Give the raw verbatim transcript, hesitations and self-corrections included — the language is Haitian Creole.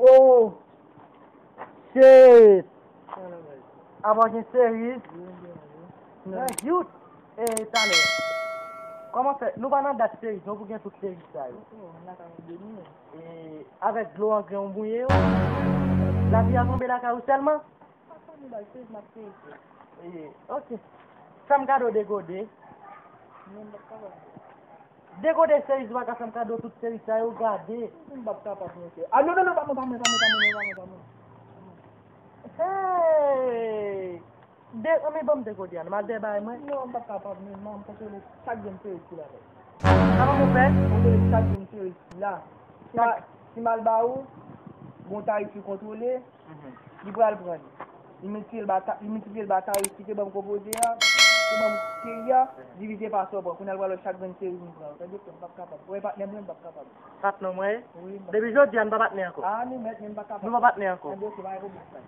Oh shit! Apa w gen seriz? Men yout! E talè, kòman fè nou pa nan dat seriz non pou gen tout seriz sa yo? E avèk dlo an gen yon bouye yo? Lapli a tonbe lakay ou sèlman? E, ok. Fè m kado de gode. Degode seriz ou pa ka fè m kado tout seriz sa yo gade. M p ap kapab, mesye. Ah, non, non, non, pa mwen, pa mwen, pa mwen, pa mwen, pa mwen, pa mwen. Hey! De, anmè, ban m degode a, m al dèbay mwen. Non, m p ap kapab, men, man, m kontwole chak grenn seriz ki la. Sa ban m fè? Kontwole chak grenn seriz ki la. Si ma, si m al ba ou, gon tarif li kontwole, li pral pran li. Li miltipliye l ba ta-, li miltipliye l ba tarif ki te ban m konpoze a, te ban m keyi a, divize pa sa w pran. Kounye a l pral wè chak grenn seriz m pran. Ou tande, frè, m p ap kapab. Ou wè patnè m, m p ap kapab. Patnè w mwen ye? Wi, m p ap. Depi jodi a, n pa patnè ankò. Ah, nou mèt, men m p ap kapab. Nou pa patnè ankò. Tande, ok, pa gen pwoblèm, frè.